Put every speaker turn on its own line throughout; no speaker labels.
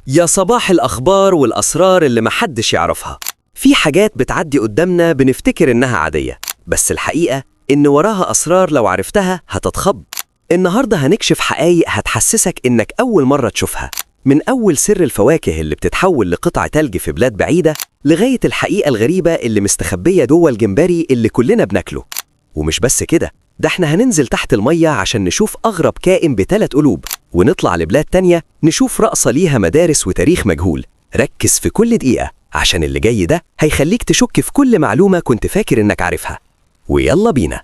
يا صباح الأخبار والأسرار اللي محدش يعرفها. في حاجات بتعدي قدامنا بنفتكر إنها عادية، بس الحقيقة إن وراها أسرار لو عرفتها هتتخض. النهاردة هنكشف حقايق هتحسسك إنك أول مرة تشوفها، من أول سر الفواكه اللي بتتحول لقطع تلج في بلاد بعيدة، لغاية الحقيقة الغريبة اللي مستخبية جوه الجمبري اللي كلنا بناكله. ومش بس كده، ده احنا هننزل تحت المية عشان نشوف أغرب كائن بثلاث قلوب، ونطلع لبلاد تانية نشوف رقصة ليها مدارس وتاريخ مجهول. ركز في كل دقيقة عشان اللي جاي ده هيخليك تشك في كل معلومة كنت فاكر إنك عارفها. ويلا بينا.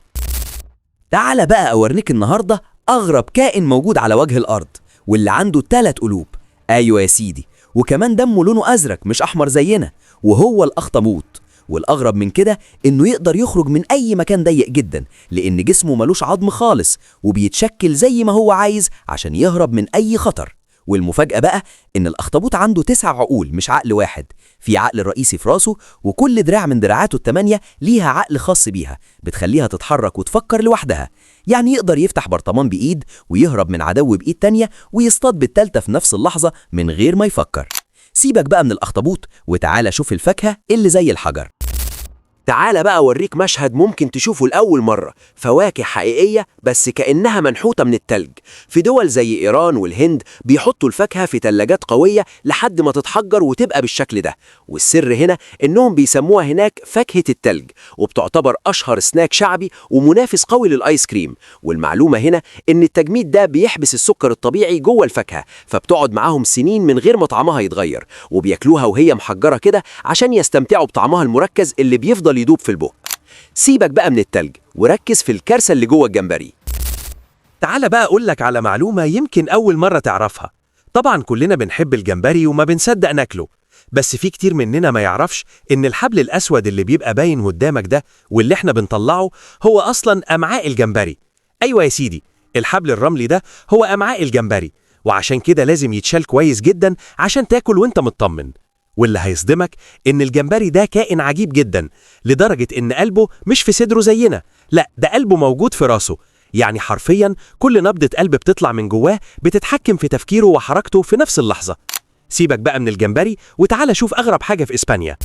تعال بقى أوريك النهاردة أغرب كائن موجود على وجه الأرض، واللي عنده 3 قلوب. أيوة يا سيدي، وكمان دمه لونه أزرق مش أحمر زينا، وهو الأخطبوط. والأغرب من كده إنه يقدر يخرج من أي مكان ضيق جدا، لأن جسمه ملوش عظم خالص وبيتشكل زي ما هو عايز عشان يهرب من أي خطر. والمفاجأة بقى إن الأخطبوط عنده 9 عقول مش عقل واحد، في عقل رئيسي في راسه، وكل دراع من دراعاته ال8 ليها عقل خاص بيها بتخليها تتحرك وتفكر لوحدها. يعني يقدر يفتح برطمان بإيد ويهرب من عدو بإيد تانية ويصطاد بالتالتة في نفس اللحظة من غير ما يفكر. سيبك بقى من الأخطبوط وتعالى شوف الفاكهة اللي زي الحجر.
تعال بقى أوريك مشهد ممكن تشوفه لأول مرة، فواكه حقيقية بس كأنها منحوتة من التلج. في دول زي إيران والهند بيحطوا الفاكهة في تلاجات قوية لحد ما تتحجر وتبقى بالشكل ده، والسر هنا إنهم بيسموها هناك فاكهة التلج، وبتعتبر أشهر سناك شعبي ومنافس قوي للآيس كريم. والمعلومة هنا إن التجميد ده بيحبس السكر الطبيعي جوه الفاكهة، فبتقعد معاهم سنين من غير ما طعمها يتغير، وبياكلوها وهي محجرة كده عشان يستمتعوا بطعمها المركز اللي بيفضل يدوب في البق. سيبك بقى من التلج وركز في الكارثة اللي جوه الجمبري.
تعال بقى أقولك على معلومة يمكن أول مرة تعرفها. طبعا كلنا بنحب الجمبري وما بنصدق ناكله، بس في كتير مننا ما يعرفش إن الحبل الأسود اللي بيبقى باين قدامك ده واللي احنا بنطلعه هو أصلا أمعاء الجمبري. أيوة يا سيدي، الحبل الرملي ده هو أمعاء الجمبري، وعشان كده لازم يتشال كويس جدا عشان تاكل وانت مطمن. واللي هيصدمك إن الجمبري ده كائن عجيب جدا، لدرجة إن قلبه مش في صدره زينا، لا ده قلبه موجود في راسه. يعني حرفيا كل نبضة قلب بتطلع من جواه بتتحكم في تفكيره وحركته في نفس اللحظة. سيبك بقى من الجمبري وتعالى شوف أغرب حاجة في إسبانيا.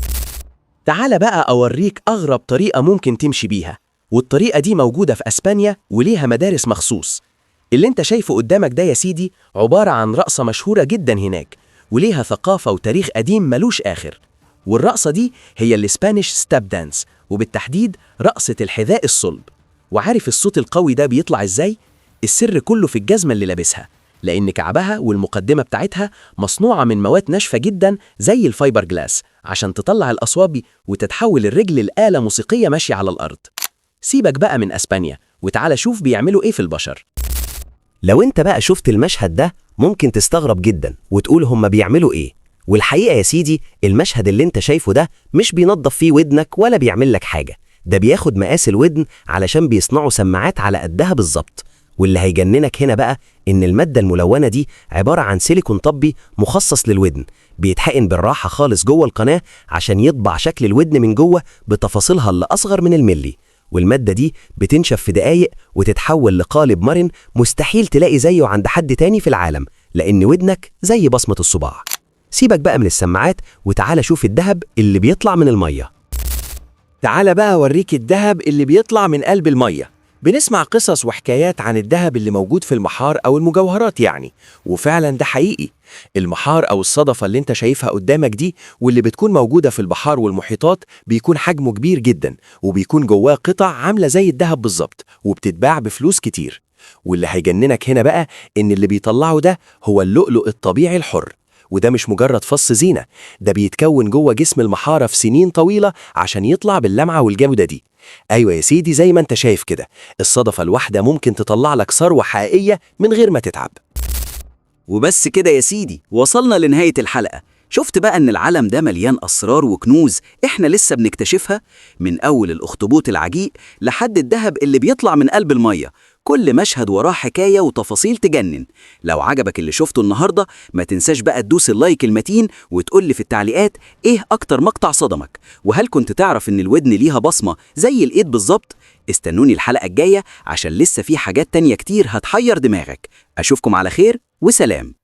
تعال بقى أوريك أغرب طريقة ممكن تمشي بيها، والطريقة دي موجودة في أسبانيا وليها مدارس مخصوص. اللي انت شايفه قدامك ده يا سيدي عبارة عن رقصة مشهورة جدا هناك، وليها ثقافة وتاريخ قديم ملوش آخر. والرقصة دي هي ال Spanish step dance، وبالتحديد رقصة الحذاء الصلب. وعارف الصوت القوي ده بيطلع ازاي؟ السر كله في الجزمة اللي لابسها، لأن كعبها والمقدمة بتاعتها مصنوعة من مواد ناشفة جدا زي الفايبر جلاس عشان تطلع الأصوات وتتحول الرجل لآلة موسيقية ماشية على الأرض. سيبك بقى من أسبانيا وتعالى شوف بيعملوا إيه في البشر.
لو انت بقى شفت المشهد ده ممكن تستغرب جدا وتقول هما بيعملوا ايه. والحقيقة يا سيدي المشهد اللي انت شايفه ده مش بينظف فيه ودنك ولا بيعمل لك حاجة، ده بياخد مقاس الودن علشان بيصنعوا سماعات على قدها بالظبط. واللي هيجننك هنا بقى إن المادة الملونة دي عبارة عن سيليكون طبي مخصص للودن، بيتحقن بالراحة خالص جوه القناة عشان يطبع شكل الودن من جوه بتفاصيلها اللي أصغر من الملي. والمادة دي بتنشف في دقايق وتتحول لقالب مرن مستحيل تلاقي زيه عند حد تاني في العالم، لأن ودنك زي بصمة الصباع. سيبك بقى من السماعات وتعالى شوف الذهب اللي بيطلع من المية.
تعال بقى أوريك الذهب اللي بيطلع من قلب المية. بنسمع قصص وحكايات عن الذهب اللي موجود في المحار أو المجوهرات يعني، وفعلا ده حقيقي. المحار أو الصدفة اللي انت شايفها قدامك دي واللي بتكون موجودة في البحار والمحيطات بيكون حجمه كبير جدا، وبيكون جواه قطع عاملة زي الذهب بالظبط، وبتتباع بفلوس كتير. واللي هيجننك هنا بقى إن اللي بيطلعه ده هو اللؤلؤ الطبيعي الحر، وده مش مجرد فص زينة، ده بيتكون جوه جسم المحارة في سنين طويلة عشان يطلع باللمعة والجودة دي. أيوة يا سيدي، زي ما انت شايف كده، الصدفة الواحدة ممكن تطلع لك ثروة حقيقية من غير ما تتعب.
وبس كده يا سيدي، وصلنا لنهاية الحلقة. شفت بقى إن العالم ده مليان أسرار وكنوز إحنا لسه بنكتشفها، من أول الأخطبوط العجيب لحد الذهب اللي بيطلع من قلب المية. كل مشهد وراه حكاية وتفاصيل تجنن. لو عجبك اللي شفته النهاردة ما تنساش بقى تدوس ال like المتين وتقول لي في التعليقات إيه أكتر مقطع صدمك، وهل كنت تعرف إن الودن ليها بصمة زي الإيد بالظبط؟ استنوني الحلقة الجاية عشان لسه في حاجات تانية كتير هتحير دماغك. أشوفكم على خير وسلام.